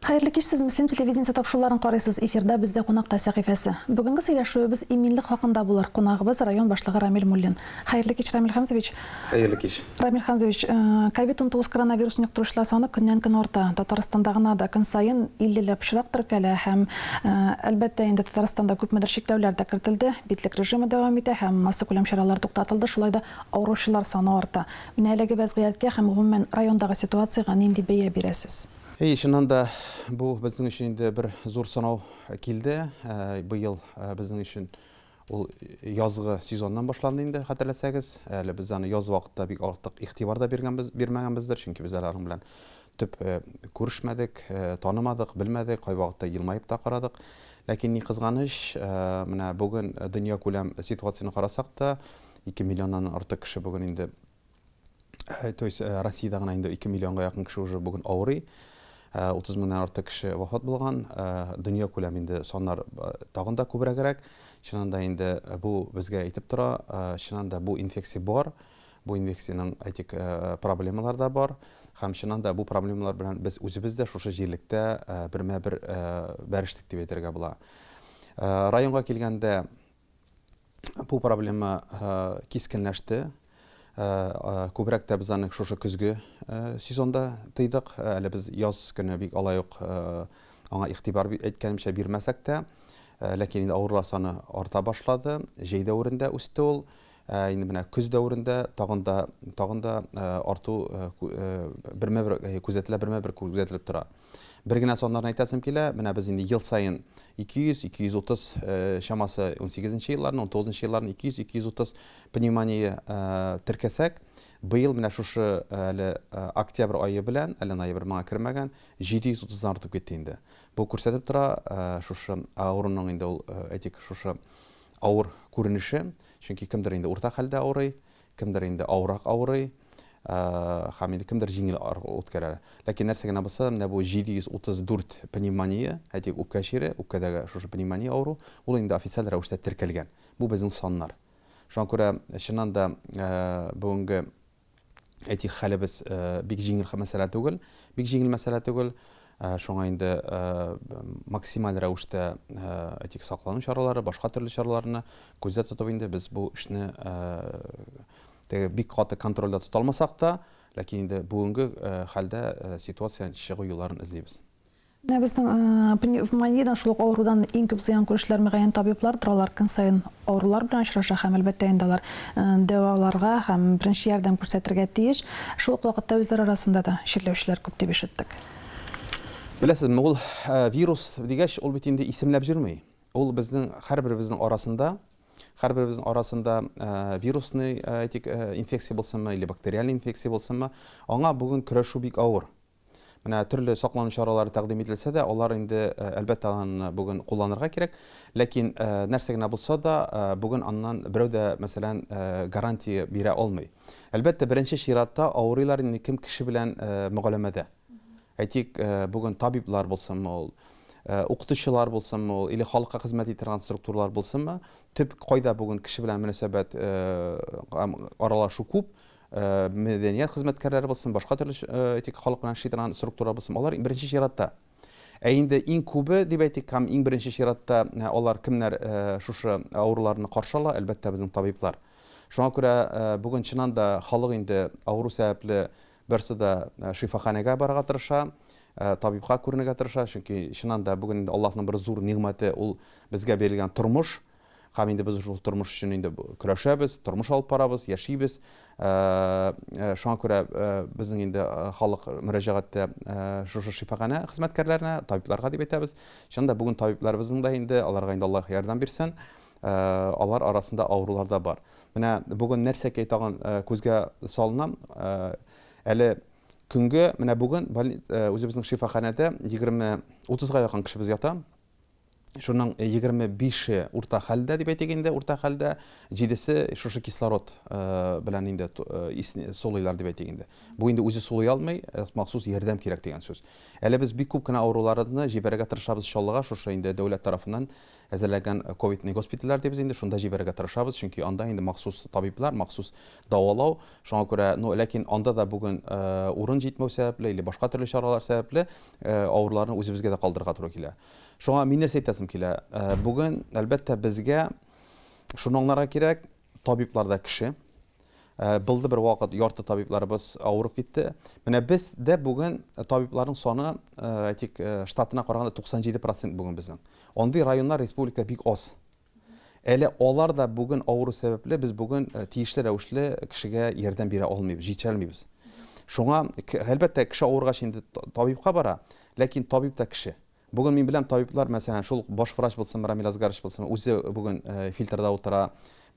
Хәерле кич, сез Мөслим телевидениесе тапшыруларын карыйсыз. Эфирда бездә кунакта сәхифәсе. Бүгенге сөйләшүебез иминлек хакында булыр. Кунагыбыз район башлыгы Рамил Муллин. Хәерле кич, Рамил Хәмзович. Хәерле кич. Рамил Хәмзович, ковид-19 коронавирусын йоктыручылар саны көннән-көн арта. Татарстанда гына да көн саен 50 ләп очрак теркәлә һәм, әлбәттә инде, Татарстанда күпмедер чикләүләр дә кертелде. Битлек режимы дәвам итә һәм массакүләм чаралар туктатылды. Шулай да авыручылар саны арта. Менә әлеге вәзгыятькә һәм, гомумән, райондагы ситуациягә нинди бәя бирәсез? Әйе, чыннан да, бу безнең өчен инде бер зур сынау килде. Быел безнең өчен ул язгы сезоннан башланды инде, хәтерләсәгез. Әле без аны яз вакытта бик артык игътибар да биргәнбез, бирмәгәнбездер, чөнки без әле аның белән төп күрешмәдек, танымадык, белмәдек, кайвакытта елмаеп та карадык. Ләкин ни кызганыч, менә бүген дөньякүләм ситуацияне карасак та, 2 миллионнан артык кеше бүген инде то есть Россиядә гына инде 2 миллионга якын кеше уже бүген авырый. 30 меңнән артык кеше вафат булган. Дөнья күләм инде саннар тагын да күбрәгрәк. Чыннан да инде бу безгә әйтеп тора, чыннан да бу инфекция бар. Бу инфекциянең, әйтик, проблемалары да бар. Һәм чыннан да бу проблемалар белән без үзебез дә шушы җирлектә бермә-бер бәрештек дип әйтергә була. Районга килгәндә, Бу проблема кискенләште. Күбрәк тә без аны шушы көзге сезонда тыйдык. Әле без яз көне бик алай ук аңа игътибар әйткәнемчә бирмәсәк тә, ләкин инде авырулар саны арта башлады. Җәй дәверендә үсте ул. Инде менә көз дәверендә тагын да тагын да арту бермә-бер күзәтелә, бермә-бер күзәтелеп тора. Бер генә саннарны әйтәсем килә, менә без инде ел саен 200, 230 чамасы 18 нче елларны, 19 нчы елларны 200, 230 пневмония теркәсәк, быел менә шушы әле октябрь ае белән, әле ноябрь моңа кермәгән, 730 дан артып китте инде. Бу күрсәтеп тора, шушы авыруның инде ул, әйтик, шушы авыр күренеше, чөнки кемдер инде урта хәлдә авырый, Кемдер инде авыррак авырый, һәм инде кемдер җиңел үткәрә. Ләкин нәрсә генә булса да, менә бу 734 пневмония, әйтик, үпкә чире, үпкәдәге шушы пневмония авыру, ул инде официаль рәвештә теркәлгән. Бу безнең саннар. Шуңа күрә, чыннан да, бүгенге, әйтик, хәлебез бик җиңел мәсьәлә түгел, бик җиңел мәсьәлә түгел. Шуңа инде максималь рәвештә, әйтик, саклану чаралары, башка төрле чараларны күздә тотып инде без бу эшне теге бик каты контрольдә тота алмасак та, ләкин инде бүгенге хәлдә ситуациядән чыгу юлларын эзлибез. Менә безнең пневмониядән, шул ук авырудан иң күп зыян күрүчеләр, мөгаен, табиблардыр, алар көн саен авырулар белән очраша һәм, әлбәттә инде, алар дәваларга һәм беренче ярдәм күрсәтергә тиеш. Шул ук вакытта үзләре арасында да чирләүчеләр күп дип ишеттек. Беләсезме, ул вирус дигәч, ул бит инде исемләп җөрми. Ул безнең һәрберебезнең арасында, һәрберебезнең арасында вирусный, әйтик, инфекция булсынмы или бактериальный инфекция булсынмы, аңа бүген көрәшү бик авыр. Менә төрле саклану чаралары тәкъдим ителсә дә, алар инде, әлбәттә, аны бүген кулланырга кирәк. Ләкин нәрсә генә булса да, бүген аннан берәү дә, мәсәлән, гарантия бирә алмый. Әлбәттә, беренче чиратта авырыйлар инде кем кеше белән мөгаләмәдә. Әйтик, бүген табиблар булсынмы ул, укытучылар булсынмы ул, или халыкка хезмәт итә торган структуралар булсынмы, төп кайда бүген кеше белән мөнәсәбәт, аралашу күп, мәдәният хезмәткәрләре булсын, башка төрле әйтик, халык белән эшли торган структура булсын, алар беренче чиратта. Ә инде иң күбе дип әйтик, һәм иң беренче чиратта алар кемнәр шушы авыруларны каршы ала, әлбәттә, безнең табиблар. Шуңа күрә бүген чыннан да халык инде авыру сәбәпле берсе дә шифаханәгә барырга тырыша, табибка күренергә тырыша, чөнки чыннан да бүген инде Аллаһның бер зур нигъмәте ул безгә бирелгән тормыш. Һәм инде без шул тормыш өчен инде көрәшәбез, тормыш алып барабыз, яшибез. Шуңа күрә безнең инде халык мөрәҗәгатьтә шушы шифаханә хезмәткәрләренә, табибларга дип әйтәбез. Чыннан да бүген табибларыбызның да инде, аларга инде Аллаһ ярдәм бирсен, алар арасында авырулар да бар. Менә бүген нәрсәкәй тагын күзгә салына, әле көнгә, менә бүген үзебезнең шифаханәдә 20-30 га якын кешебез ята. Шуның 25-е урта хәлдә дип әйтик инде, урта хәлдә, җидесе шушы кислород белән инде сулыйлар дип әйтик инде. Бу инде үзе сулый алмый, махсус ярдәм кирәк дигән сүз. Әле без бик күп кенә авыруларны җибәрергә тырышабыз Чаллыга, шушы инде дәүләт тарафыннан әзерләнгән ковидный госпитальләр дибез инде, шунда җибәрергә тырышабыз, чөнки анда инде махсус табиблар, махсус дәвалау, шуңа күрә, ну, ләкин анда да бүген урын җитмәү сәбәпле или башка төрле чаралар сәбәпле, авыруларны үзебезгә дә калдырырга туры килә. Шуңа мин нәрсә әйтәсем килә? Бүген, әлбәттә, безгә шуны аңларга кирәк, табиблар да кеше. Булды бер вакыт ярты табибларыбыз авырып китте. Менә без дә бүген табибларның саны, әйтик, штатына караганда 97% бүген безнең. Андый районнар республикада бик аз. Әле алар да бүген авыру сәбәпле без бүген тиешле рәвешле кешегә ярдәм бирә алмыйбыз, җитешә алмыйбыз. Шуңа, әлбәттә, кеше авыргач инде табибка бара, ләкин табиб та кеше. Бүген мин беләм, табиблар, мәсәлән, шул ук баш врач булсынмы, Рамил Асгарович булсынмы, үзе бүген фильтрда утыра,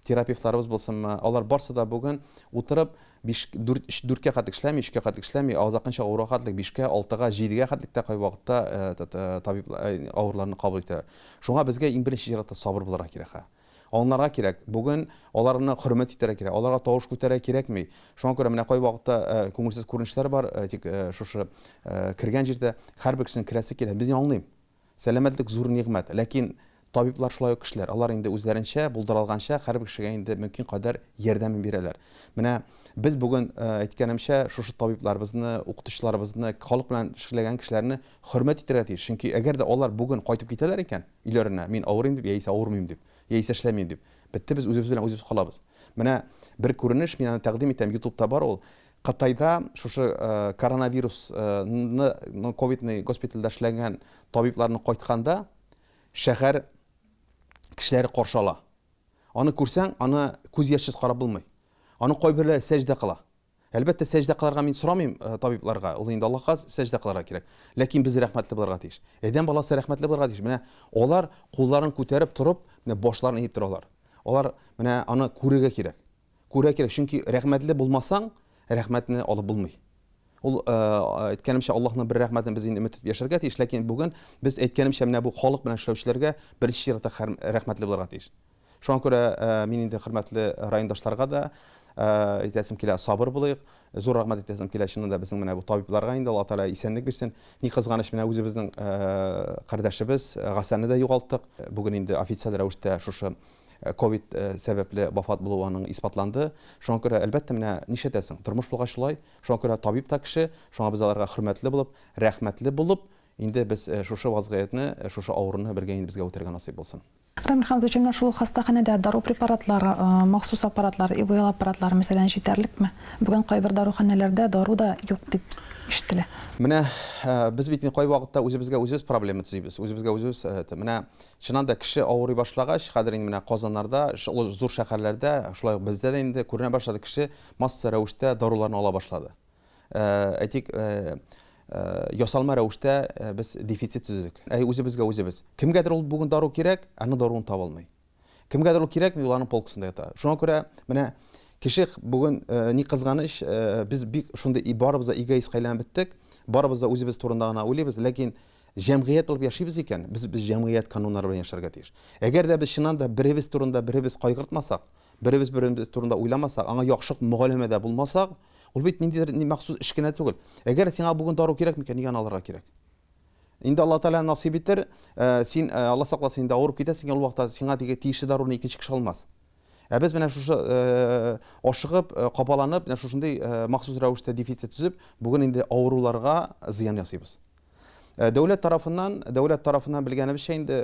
терапевтларыбыз булсынмы, алар барсы да бүген утырып, биш, дүрт, өч, дүрткә хәтлек эшләми, өчкә хәтлек эшләми, азакынча авыруга хәтлек бишкә, алтыга, җидегә хәтлек тә кайвакытта табиб авыруларны кабул итәләр. Шуңа безгә иң беренче чиратта сабыр булырга кирәк. Ха. Аңларга кирәк, бүген аларны хөрмәт итәргә кирәк, аларга тавыш күтәрергә кирәкми. Шуңа күрә менә кайвакытта күңелсез күренешләр бар, тик шушы кергән җирдә һәрбер кешенең керәсе килә. Без аңлыйм. Сәламәтлек зур нигъмәт, ләкин табиблар шулай ук кешеләр. Алар инде үзләренчә, булдыра алганча һәрбер кешегә инде мөмкин кадәр ярдәмен бирәләр. Менә без бүген, әйткәнемчә, шушы табибларыбызны, укытучыларыбызны, халык белән эшләгән кешеләрне хөрмәт итәргә тиеш. Чөнки әгәр дә алар бүген кайтып китәләр икән өйләренә, мин авырыйм дип, яисә авырмыйм дип, яисә эшләмим дип, бетте, без үзебез белән үзебез калабыз. Менә бер күренеш, мин аны тәкъдим итәм, ютубта бар ул. Кытайда шушы коронавирусны, ковидный госпитальдә эшләгән табибларны кайтканда шәһәр кешеләре каршы ала. Аны күрсәң, аны күз яшьсез карап булмый. Аны кайберләре сәҗдә кыла. Әлбәттә, сәҗдә кылырга мин сорамыйм табибларга, ул инде Аллаһка сәҗдә кылырга кирәк. Ләкин без рәхмәтле булырга тиеш. Адәм баласы рәхмәтле булырга тиеш. Менә алар кулларын күтәреп торып, менә башларын иеп торалар. Алар менә аны күрергә кирәк. Күрергә кирәк, чөнки рәхмәтле булмасаң, рәхмәтне алып булмый. Ул, әйткәнемчә, Аллаһның бер рәхмәтен без инде өмет итеп яшәргә тиеш, ләкин бүген без, әйткәнемчә, менә бу халык белән эшләүчеләргә беренче чиратта рәхмәтле булырга тиеш. Шуңа күрә мин инде хөрмәтле райондашларга да әйтәсем килә, сабыр булыйк. Зур рәхмәт әйтәсем килә, чыннан да безнең менә бу табибларга инде Алла Тәгалә исәнлек бирсен. Ни кызганыч, менә үзебезнең кардәшебез Гасәнне дә югалттык. Бүген инде официаль рәвештә шушы ковид сәбәпле вафат булуы аның исбатланды. Шуңа күрә, әлбәттә, менә нишләтәсең, тормыш булгач шулай. Шуңа күрә табиб та кеше, шуңа без аларга хөрмәтле булып, рәхмәтле булып, инде без шушы вазгыятьне, шушы авыруны бергә инде безгә үтәргә насыйп булсын. Рамил Хамзович, менә шул ук хастаханәдә дару препаратлары, махсус аппаратлар, ИВЛ аппаратлары, мәсәлән, җитәрлекме? Бүген кайбер даруханәләрдә дару да юк дип ишетелә. Менә без бит инде кайвакытта үзебезгә үзебез проблема төзибез, үзебезгә үзебез это. Менә чыннан да кеше авырый башлагач, хәзер инде менә Казаннарда, зур шәһәрләрдә, шулай ук бездә дә инде күренә башлады, кеше масса рәвештә даруларны ала башлады. Әйтик, ясалма рәвештә без дефицит төзедек. Әй, үзебезгә үзебез. Кемгәдер ул бүген дару кирәк, аны даруын таба алмый. Кемгәдер ул кирәкми, ул аның полкасында ята. Шуңа күрә менә кеше бүген ни кызганыч, без бик шундый барыбыз да эгоистка әйләнеп беттек, барыбыз да үзебез турында гына уйлыйбыз, ләкин җәмгыять булып яшибез икән, без без җәмгыять кануннары белән яшәргә тиеш. Әгәр дә без чыннан да беребез турында беребез кайгыртмасак, беребез беребез турында уйламасак, аңа яхшы мөгаләмәдә булмасак, ул бит ниндидер махсус эш кенә түгел. Әгәр сиңа бүген дару кирәк микән, нигә аны алырга кирәк? Инде Алла Тәгалә насыйп итер, син, Алла сакласын, инде авырып китәсең, ул вакытта сиңа теге тиешле даруны икенче кеше алмас. Ә без менә шушы ашыгып, кабаланып, менә шушындый махсус рәвештә дефицит төзеп, бүген инде авыруларга зыян ясыйбыз. Дәүләт тарафыннан, дәүләт тарафыннан белгәнебезчә инде,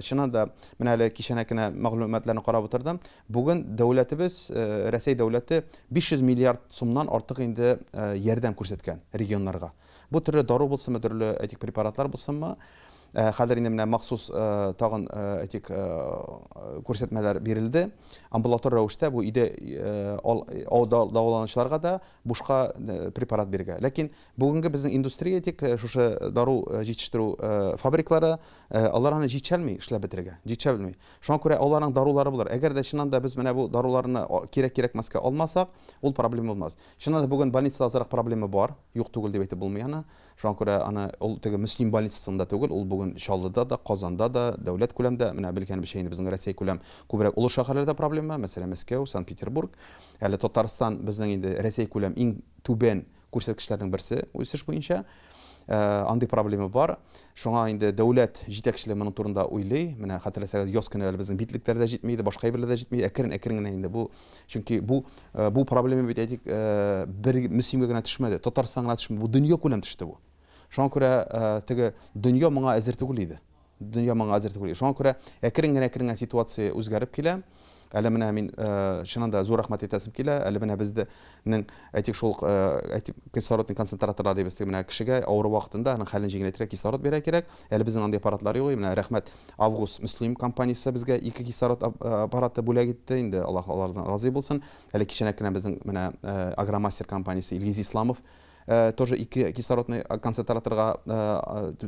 чыннан да, менә әле кичәнәк кенә мәгълүматларны карап утырдым. Бүген дәүләтебез, Рәсәй дәүләте 500 миллиард сумнан артык инде ярдәм күрсәткән регионнарга. Бу төрле дару булсынмы, төрле, әйтик, препаратлар булсынмы. Хәзер инде менә махсус тагын, әйтик, күрсәтмәләр бирелде. Амбулатор рәвештә бу өйдә дәваланучыларга да бушка препарат бирергә. Ләкин бүгенге безнең индустрия, әйтик, шушы дару җитештерү фабриклары, алар аны җитешәлми эшләп бетерергә, җитешә белми. Шуңа күрә аларның дарулары булыр. Әгәр дә чыннан да без менә бу даруларны кирәк-кирәкмәскә алмасак, ул проблема булмас. Чыннан да бүген больницада азрак проблема бар, юк түгел дип әйтеп булмый аны. Шуңа күрә аны ул теге Мөслим больницасында түгел, ул бүген Бүген Чаллыда да, Казанда да, дәүләт күләмдә, менә белгәнебезчә инде безнең Россия күләм күбрәк олы шәһәрләрдә проблема, мәсәлән, Мәскәү, Санкт-Петербург. Әле Татарстан безнең инде Рәсәй күләм иң түбән күрсәткечләрнең берсе үсеш буенча. Андый проблема бар. Шуңа инде дәүләт җитәкчелеге моның турында уйлый. Менә хәтерләсәгез, яз көне әле безнең битлекләр дә җитми иде, башка әйберләр дә җитми. Әкрен-әкрен генә инде бу, чөнки бу бу проблема бит әйтик, бер Мөслимгә генә төшмәде, Татарстанга гына төшмәде, бу дөнья күләм төште бу. Шуңа күрә теге дөнья моңа әзер түгел иде. Дөнья моңа әзер түгел. Шуңа күрә әкрен генә әкрен генә ситуация үзгәреп килә. Әле менә мин чыннан да зур рәхмәт әйтәсем килә. Әле менә безнең әйтик шул әйтик кислородный концентраторлар дибез теге менә кешегә авыру вакытында аның хәлен җиңеләйтергә кислород бирә кирәк. Әле безнең андый аппаратлар юк. Менә рәхмәт Август Мөслим компаниясе безгә ике кислород аппараты бүләк итте. Инде Аллаһ алардан разый булсын. Әле кичәнәк кенә безнең менә Агромастер компаниясе Илгиз Исламов тоже ике кислородный концентраторга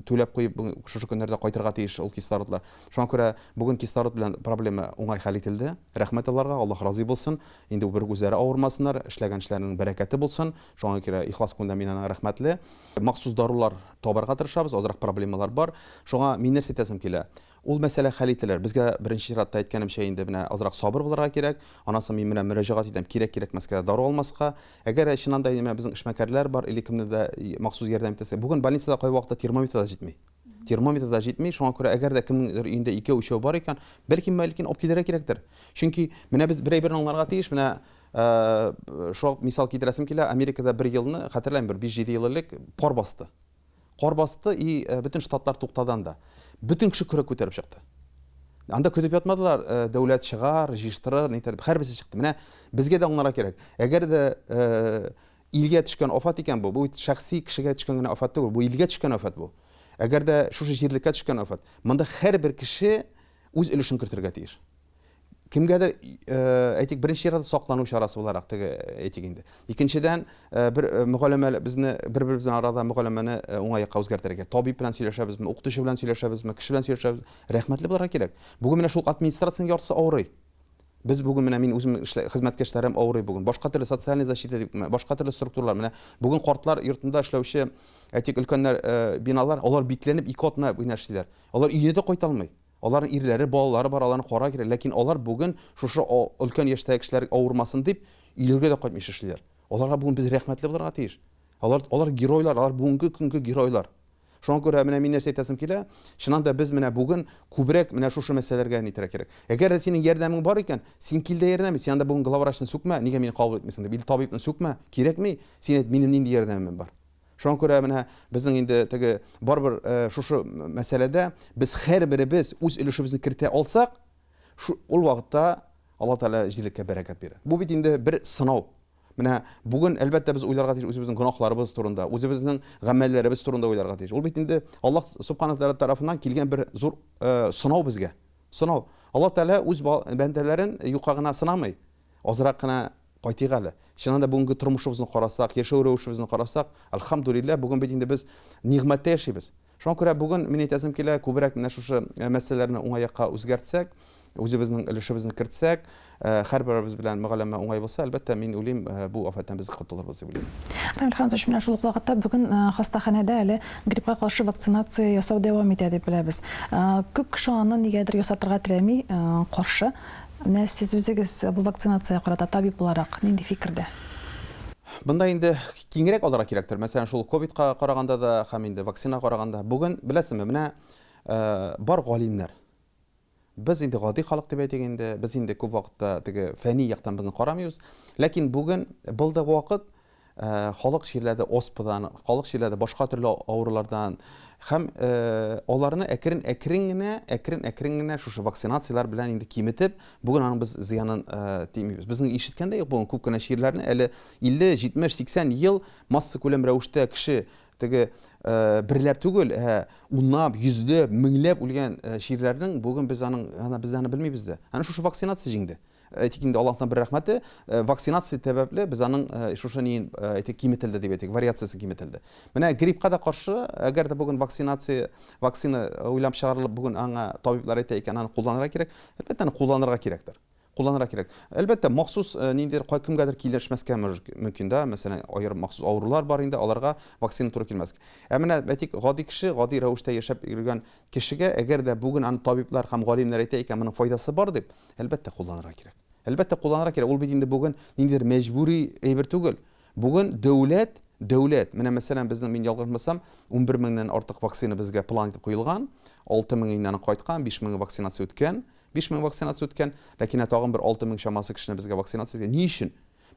түләп куеп, шушы көннәрдә кайтырга тиеш ул кислородлар. Шуңа күрә бүген кислород белән проблема уңай хәл ителде. Рәхмәт аларга, Аллаһ разый булсын. Инде бер үзләре авырмасыннар, эшләгән эшләренең бәрәкәте булсын. Шуңа күрә ихлас күңелдән мин аңа рәхмәтле. Махсус дарулар табарга тырышабыз, азрак проблемалар бар. Шуңа мин нәрсә әйтәсем килә? Ул мәсьәлә хәл ителер. Безгә беренче чиратта әйткәнемчә инде менә азрак сабыр булырга кирәк. Аннан соң мин менә мөрәҗәгать итәм, кирәк-кирәкмәскә дә дару алмаска. Әгәр дә чыннан да инде менә безнең эшмәкәрләр бар или кемне дә махсус ярдәм итәсе. Бүген больницада кайвакытта термометр да җитми. Термометр да җитми, шуңа күрә әгәр дә кемнеңдер өендә икәү-өчәү бар икән, бәлки, бәлки алып килергә кирәктер. Чөнки менә без бер әйберне аңларга тиеш, менә шул мисал китерәсем килә, Америкада бер елны, хәтерләмим, бер 5-7 ел элек кар басты. Кар басты и бөтен штатлар туктады анда. Бөтен кеше көрәк күтәреп чыкты. Анда көтеп ятмадылар, дәүләт чыгар, җыештырыр, нитәр, һәрберсе чыкты. Менә безгә дә аңларга кирәк. Әгәр дә илгә төшкән афәт икән бу, бу бит шәхси кешегә төшкән генә афәт түгел, бу илгә төшкән афәт бу. Әгәр дә шушы җирлеккә төшкән афәт, монда һәрбер кеше үз өлешен кертергә тиеш. Кемгәдер, әйтик, беренче чиратта саклану чарасы буларак теге әйтик инде. Икенчедән, бер мөгаләмә безне бер-беребез белән арада мөгаләмәне уңай якка үзгәртергә. Табиб белән сөйләшәбезме, укытучы белән сөйләшәбезме, кеше белән сөйләшәбез, рәхмәтле булырга кирәк. Бүген менә шул администрациянең яртысы авырый. Без бүген менә мин үзем хезмәткәшләрем авырый бүген. Башка төрле социальный защита дип, башка төрле структуралар. Менә бүген картлар йортында эшләүче, әйтик, өлкәннәр биналар, алар бикләнеп ике атна буена эшлиләр. Алар өенә дә кайта алмый. Аларның ирләре, балалары бар, аларны карарга кирәк. Ләкин алар бүген шушы өлкән яшьтәге кешеләр авырмасын дип, өйләргә дә кайтмыйча эшлиләр. Аларга бүген без рәхмәтле булырга тиеш. Алар, алар геройлар, алар бүгенге көнге геройлар. Шуңа күрә менә мин нәрсә әйтәсем килә, чыннан да без менә бүген күбрәк менә шушы мәсьәләләргә нитәргә кирәк. Әгәр дә синең ярдәмең бар икән, син кил дә ярдәм ит. Син анда бүген главврачны сүкмә, нигә мине кабул итмисең дип, или табибны сүкмә, кирәкми. Син әйт, минем нинди ярдәмем бар. Шуңа күрә менә безнең инде теге барыбер шушы мәсьәләдә без һәрберебез үз өлешебезне кертә алсак, ул вакытта Алла Тәгалә җирлеккә бәрәкәт бирә. Бу бит инде бер сынау. Менә бүген, әлбәттә, без уйларга тиеш үзебезнең гөнаһларыбыз турында, үзебезнең гамәлләребез турында уйларга тиеш. Ул бит инде Аллаһ Субханаһу Тәгалә тарафыннан килгән бер зур сынау безгә. Сынау. Алла Тәгалә үз бәндәләрен юкка гына сынамый. Азрак кына кайтыйк әле. Чыннан да бүгенге тормышыбызны карасак, яшәү рәвешебезне карасак, әлхәмдүлилләһ, бүген бит инде без нигъмәттә яшибез. Шуңа күрә бүген мин әйтәсем килә, күбрәк менә шушы мәсьәләләрне уңай якка үзгәртсәк, үзебезнең өлешебезне кертсәк, һәрберебез белән мөгаләмә уңай булса, әлбәттә, мин уйлыйм, бу афәттән без котылырбыз дип уйлыйм. Рамил Хәмзович, менә шул ук вакытта бүген хастаханәдә әле гриппка каршы вакцинация ясау дәвам итә дип беләбез. Күп кеше аны нигәдер ясатырга теләми, каршы. Менә сез үзегез бу вакцинациягә карата табиб буларак нинди фикердә? Монда инде киңрәк алырга кирәктер. Мәсәлән, шул ковидка караганда да һәм инде вакцинага караганда. Бүген, беләсезме, менә бар галимнәр. Без инде гади халык дип әйтик инде, без инде күп вакытта теге фәнни яктан безне карамыйбыз. Ләкин бүген булды вакыт, Халык чирләде оспадан, халык чирләде башка төрле авырулардан. Һәм аларны әкрен-әкрен генә, әкрен-әкрен генә шушы вакцинацияләр белән инде киметеп, бүген аның без зыянын тимибез. Безнең ишеткән дә юк бүген күп кенә чирләрне әле 50, 70, 80 ел массакүләм рәвештә кеше теге берләп түгел, ә унлап, йөзләп, меңләп үлгән чирләрнең бүген без аның, без аны белмибез дә. Аны шушы вакцинация җиңде. Әйтик инде, Аллаһтан бер рәхмәте, вакцинация сәбәпле без аның шушы ниен, әйтик, киметелде дип әйтик, вариациясе киметелде. Менә гриппка да каршы, әгәр дә бүген вакцинация, вакцина уйлап чыгарылып, бүген аңа табиблар әйтә икән, аны кулланырга кирәк, әлбәттә, аны кулланырга кирәктер. Кулланырга кирәк. Әлбәттә, махсус ниндидер кай кемгәдер килешмәскә мөмкин да, мәсәлән, аерым махсус авырулар бар инде, аларга вакцина туры килмәс. Ә менә әйтик, гади кеше, гади рәвештә яшәп йөргән кешегә, әгәр дә бүген аны табиблар һәм галимнәр әйтә икән, моның файдасы бар дип, әлбәттә, кулланырга кирәк. Әлбәттә, кулланырга кирәк. Ул бит инде бүген ниндидер мәҗбүри әйбер түгел. Бүген дәүләт, дәүләт, менә мәсәлән, безнең, мин ялгышмасам, 11 меңнән артык вакцина безгә план итеп куелган, 6 меңе инде аның кайткан, 5 меңе вакцинация үткән. 5000 вакцинация үткән, ләкин тагын бер 6000 чамасы кешене безгә вакцинация итә. Ни өчен?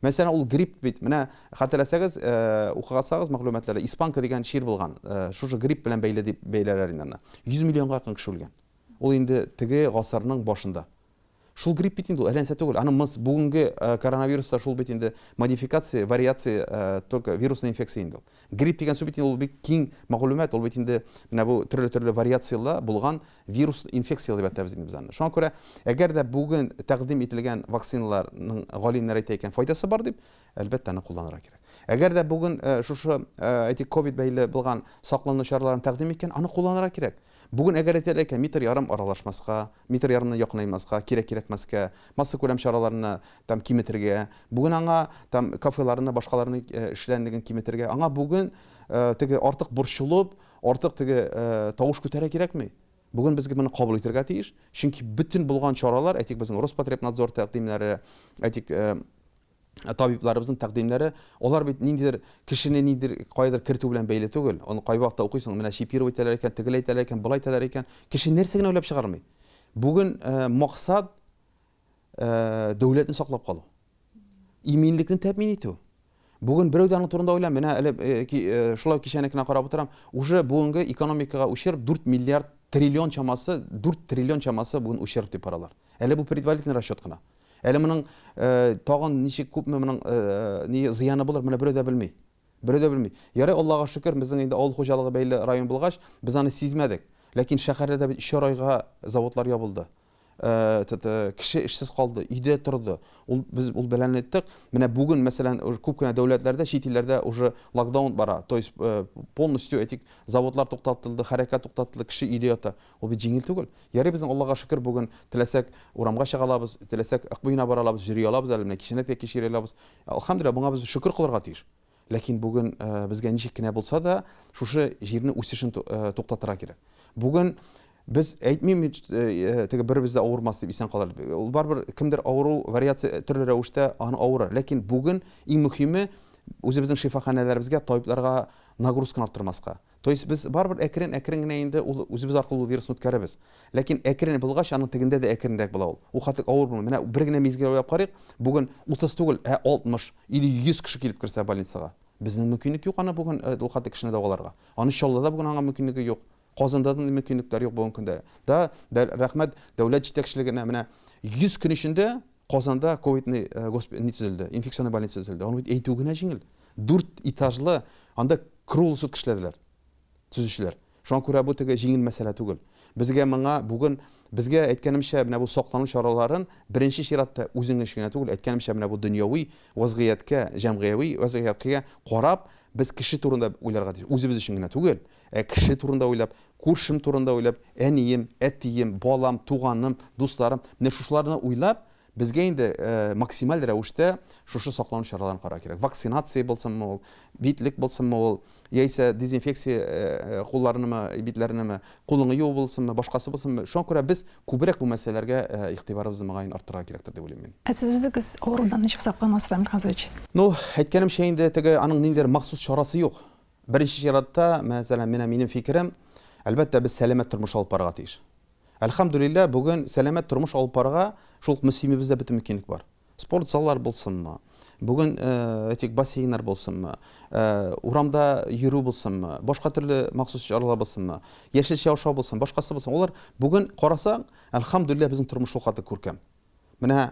Мәсәлән, ул грипп бит. Менә хәтерләсәгез, укыгасагыз мәгълүматларда, испанка дигән чир булган. Шушы грипп белән бәйле дип бәйләләр инде аны. 100 миллионга якын кеше үлгән. Ул инде теге гасырның башында. Шул грипп бит инде ул, әллә нәрсә түгел. Аның бүгенге коронавируста шул бит инде модификация, вариация, только вирусная инфекция инде ул. Грипп дигән сүз бит инде ул бик киң мәгълүмат, ул бит инде менә бу төрле-төрле вариацияләр булган вирус инфекция дип әйтәбез инде без аны. Шуңа күрә, әгәр дә бүген тәкъдим ителгән вакциналарның галимнәр әйтә икән, файдасы бар дип, әлбәттә, аны кулланырга кирәк. Әгәр дә бүген шушы, әйтик, ковид бәйле булган саклану чараларын тәкъдим иткән, аны кулланырга кирәк. Бүген әгәр әйтәләр икән, метр ярым аралашмаска, метр ярымнан якынаймаска, кирәк-кирәкмәскә, массакүләм чараларны там киметергә, бүген аңа там кафеларны, башкаларны эшләнлеген киметергә, аңа бүген теге артык борчылып, Артык теге тавыш күтәрә кирәкми. Бүген без моны кабул итәргә тиеш, чөнки бөтен булган чаралар, әйтик, безнең Роспотребнадзор тәкъдимнәре, әйтик, табибларыбызның тәкъдимнәре, алар бит ниндидер кешене ниндидер каядыр кертү белән бәйле түгел. Аны кайвакытта укыйсың, менә чипировать итәләр икән, тегеләй итәләр икән, болай итәләр икән. Кеше нәрсә генә уйлап чыгармый. Бүген максат дәүләтне саклап калу. Иминлекне тәэмин итү. Бүген берәү дә аның турында уйламый. Менә әле шулай кичәне генә карап утырам. Уже бүгенге экономикага ущерб 4 миллиард триллион чамасы, 4 триллион чамасы бүген ущерб дип баралар. Әле бу предварительный расчет кына. Әле моның тагын ничек күпме моның ни зыяны булыр, моны берәү дә белми. Берәү дә белми. Ярый, Аллага шөкер, безнең инде авыл хуҗалыгы бәйле район булгач, без аны сизмәдек. Ләкин шәһәрләрдә бит өчәр айга заводлар ябылды. Кеше эшсез калды, өйдә торды. Ул без ул бәлане әйттек. Менә бүген, мәсәлән, күп кенә дәүләтләрдә, чит илләрдә уже локдаун бара. То есть полностью әйтик, заводлар туктатылды, хәрәкәт туктатылды, кеше өйдә ята. Ул бит җиңел түгел. Ярый безнең Аллага шөкер, бүген теләсәк урамга чыга алабыз, теләсәк Ык буена бара алабыз, йөри алабыз әле, менә кичәне дә кич йөри алабыз. Әлхәмдүлилләһ, моңа без шөкер кылырга тиеш. Ләкин бүген безгә ничек кенә булса да, шушы җирнең үсешен туктатырга кирәк. Бүген без әйтмим теге беребез дә авырмас дип исән калыр. Ул барыбер кемдер авыру вариация төрле рәвештә аны авырыр. Ләкин бүген иң мөһиме үзебезнең шифаханәләребезгә, табибларга нагрузканы арттырмаска. То есть без барыбер әкрен-әкрен генә инде ул үзебез аркылы ул вирусны үткәрәбез. Ләкин әкрен булгач, аның тегендә дә әкренрәк була ул. Ул хәтлек авыр булмый. Менә бер генә мизгел уйлап карыйк, бүген 30 түгел, ә 60 или 100 кеше килеп керсә больницага. Безнең мөмкинлек юк аны бүген ул хәтлек кешене дәваларга. Аны Чаллыда бүген аңа мөмкинлеге юк. Казанда да мөмкинлекләр юк бүгенге көндә. Да, рәхмәт дәүләт җитәкчелегенә, менә 100 көн эчендә Казанда ковидный госпиталь төзелде, инфекционный больница төзелде. Аны бит әйтү генә җиңел. Дүрт этажлы, анда круглый сутки эшләделәр төзүчеләр. Шуңа күрә бу теге җиңел мәсьәлә түгел. Безгә моңа бүген, безгә әйткәнемчә, менә бу саклану чараларын беренче чиратта үзең өчен генә түгел, әйткәнемчә, менә бу дөньяви вазгыятькә, җәмгыяви вазгыятькә карап, без кеше турында уйларга тиеш. Үзебез өчен генә түгел, ә кеше турында уйлап, күршем турында уйлап, әнием, әтием, балам, туганым, дусларым, менә шушыларны уйлап, безгә инде максималь рәвештә шушы саклану чараларын карарга кирәк. Вакцинация булсынмы ул, битлек булсынмы ул, яисә дезинфекция кулларынымы, битләренеме, кулыңны юу булсынмы, башкасы булсынмы. Шуңа күрә без күбрәк бу мәсьәләләргә игътибарыбызны мөгаен арттырырга кирәктер дип уйлыйм мин. Ә сез үзегез авырудан ничек сакланасыз, Рамил Хазович? Ну, әйткәнемчә инде, теге аның ниндидер махсус чарасы юк. Беренче чиратта, мәсәлән, менә минем фикерем, әлбәттә, без сәламәт тормыш алып барырга тиеш. Әлхәмдүлилләһ, бүген сәламәт тормыш алып барырга шул ук Мөслимебездә бөтен мөмкинлек бар. Спорт заллар булсынмы, бүген, әйтик, бассейннар булсынмы, урамда йөрү булсынмы, башка төрле махсус чаралар булсынмы, яшелчә ашау булсын, башкасы булсын. Алар бүген карасаң, әлхәмдүлилләһ, безнең тормыш шул хәтле күркәм. Менә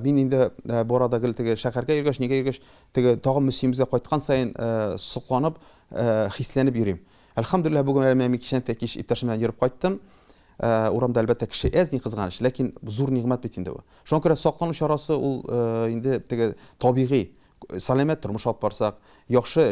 мин инде бу арада гел теге шәһәргә йөргәч, нигә йөргәч, теге тагын Мөслимебезгә кайткан саен сокланып, хисләнеп йөрим. Әлхәмдүлилләһ, бүген әле менә мин кичән тә кич иптәшем белән йөреп кайттым. Урамда, әлбәттә, кеше әз, ни кызганыч, ләкин зур нигъмәт бит инде бу. Шуңа күрә саклану чарасы ул инде теге табигый. сәламәт тормыш алып барсак, яхшы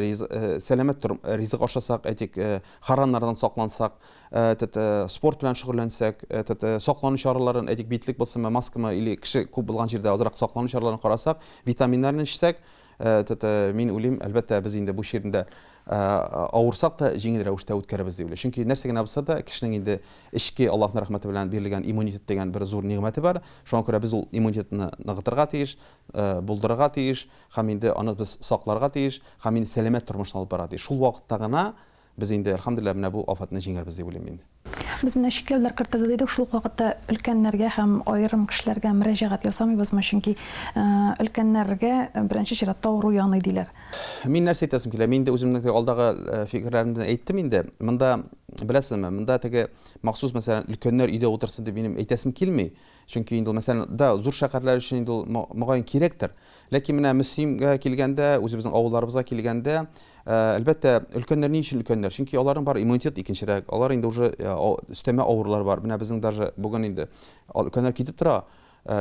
сәламәт ризык ашасак, әйтик, харамнардан саклансак, этот, спорт белән шөгыльләнсәк, этот, саклану чараларын, әйтик, битлек булсынмы, маскамы или кеше күп булган җирдә азрак саклану чараларын карасак, витаминнарны эчсәк, этот, мин уйлыйм, әлбәттә, без инде бу чирне дә авырсак та җиңел рәвештә үткәрербез дип уйлыйм. Чөнки нәрсә генә булса да, кешенең инде эчке Аллаһның рәхмәте белән бирелгән иммунитет дигән бер зур нигъмәте бар. Шуңа күрә без ул иммунитетны ныгытырга тиеш, булдырырга тиеш һәм инде аны без сакларга тиеш һәм инде сәламәт тормышны алып барырга тиеш. Шул вакытта гына без инде, әлхәмдүлилләһ, менә бу афәтне җиңәрбез дип уйлыйм мин. Без менә чикләүләр кертелде дидек, шул ук вакытта өлкәннәргә һәм аерым кешеләргә мөрәҗәгать ясамыйбызмы? Чөнки өлкәннәргә беренче чиратта авыру яный диләр. Мин нәрсә әйтәсем килә, мин инде үземнең теге алдагы фикерләремдә әйттем инде. Монда, беләсезме, монда теге махсус, мәсәлән, өлкәннәр өйдә утырсын дип минем әйтәсем килми. Чөнки инде ул, мәсәлән, да, зур шәһәрләр өчен инде ул мөгаен кирәктер. Ләкин менә Мөслимгә килгәндә, үзебезнең авылларыбызга килгәндә, әлбәттә, өлкәннәр ни өчен өлкәннәр? Чөнки аларның бар иммунитет икенчерәк, алар инде уже өстәмә авырулар бар. Менә безнең даже бүген инде өлкәннәр китеп тора.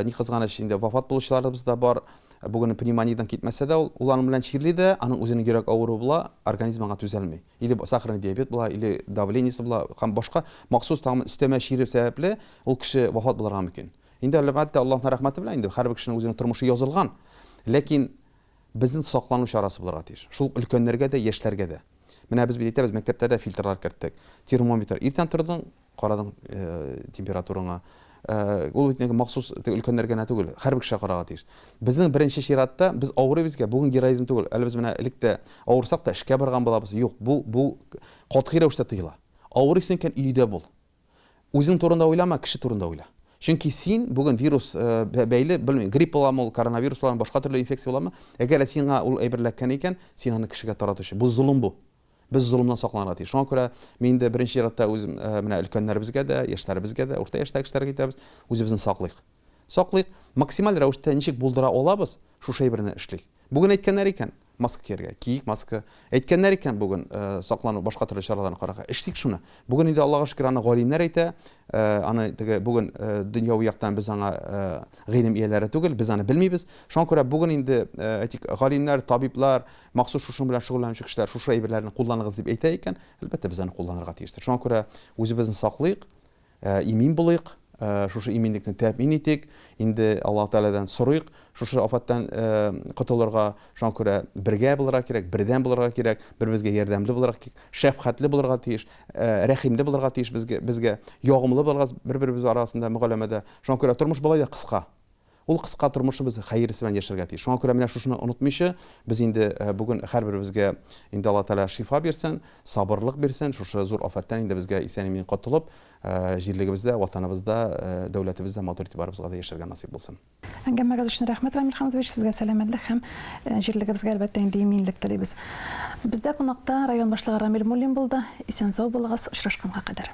Ни кызганыч, инде вафат булучыларыбыз да бар. Бүген пневмониядән китмәсә дә ул, ул аның белән чирли дә, аның үзенең йөрәк авыруы була, организм аңа түзәлми. Или сахарный диабет була, или давлениесе була һәм башка махсус тагын өстәмә чире сәбәпле ул кеше вафат булырга мөмкин. Инде әлбәттә, Аллаһның рәхмәте белән инде һәрбер кешенең үзенең тормышы язылган. Ләкин безнең саклану чарасы булырга тиеш. Шул өлкәннәргә дә, яшьләргә дә. Менә без бит әйтәбез, мәктәпләрдә фильтрлар керттек. Термометр. Иртән тордың, карадың температураңа. Ул бит инде махсус өлкәннәргә генә түгел, һәрбер кешегә карарга тиеш. Безнең беренче чиратта без авырыйбыз икән, бүген героизм түгел. Әле без менә элек тә авырсак та эшкә барган булабыз. Юк, бу бу катгый рәвештә тыела. Авырыйсың икән, өйдә бул. Үзең турында уйлама, кеше турында уйла. Чөнки син бүген вирус бәйле, белмим, грипп буламы ул, коронавирус буламы, башка төрле инфекция буламы, әгәр дә сиңа ул әйбер эләккән икән, син аны кешегә таратучы. Бу золым бу. Без золымнан сакланырга тиеш. Шуңа күрә мин инде беренче чиратта үзем менә өлкәннәребезгә дә, яшьләребезгә дә, урта яшьтәге кешеләргә әйтәбез, үзебезне саклыйк. Саклыйк, максималь рәвештә ничек булдыра алабыз, шушы әйберне эшлик. Бүген әйткәннәр икән, маска кияргә, киик маска. Әйткәннәр икән бүген саклану, башка төрле чараларны карарга, эшлик шуны. Бүген инде Аллага шөкер, аны галимнәр әйтә, аны теге бүген дөньяви яктан без аңа гыйлем ияләре түгел, без аны белмибез. Шуңа күрә бүген инде, әйтик, галимнәр, табиблар, махсус шушының белән шөгыльләнүче кешеләр шушы әйберләрне кулланыгыз дип әйтә икән, әлбәттә, без аны кулланырга тиештер. Шуңа күрә үзебезне саклыйк, имин булыйк, шушы иминлекне тәэмин итик, инде Аллаһ Тәгаләдән сорыйк, шушы афәттән котылырга. Шуңа күрә бергә булырга кирәк, бердәм булырга кирәк, бер-беребезгә ярдәмле булырга кирәк, шәфкатьле булырга тиеш, рәхимле булырга тиеш безгә, безгә ягымлы булырга бер-беребез арасында мөгаләмәдә. Шуңа күрә тормыш болай да кыска. Ул кыска тормышны без хәерлесе белән яшәргә тиеш. Шуңа күрә менә шушыны онытмыйча, без инде бүген һәрберебезгә инде Аллаһ Тәгалә шифа бирсен, сабырлык бирсен, шушы зур афәттән инде безгә исән-имин котылып, җирлегебездә, Ватаныбызда, дәүләтебездә матур итеп барыбызга да яшәргә насыйп булсын. Әңгәмәгез өчен рәхмәт, Рамил Хәмзович, сезгә сәламәтлек һәм җирлегебезгә, әлбәттә инде, иминлек телибез. Бездә кунакта район башлыгы Рамил Муллин булды. Исән-сау булыгыз, очрашканга кадәр.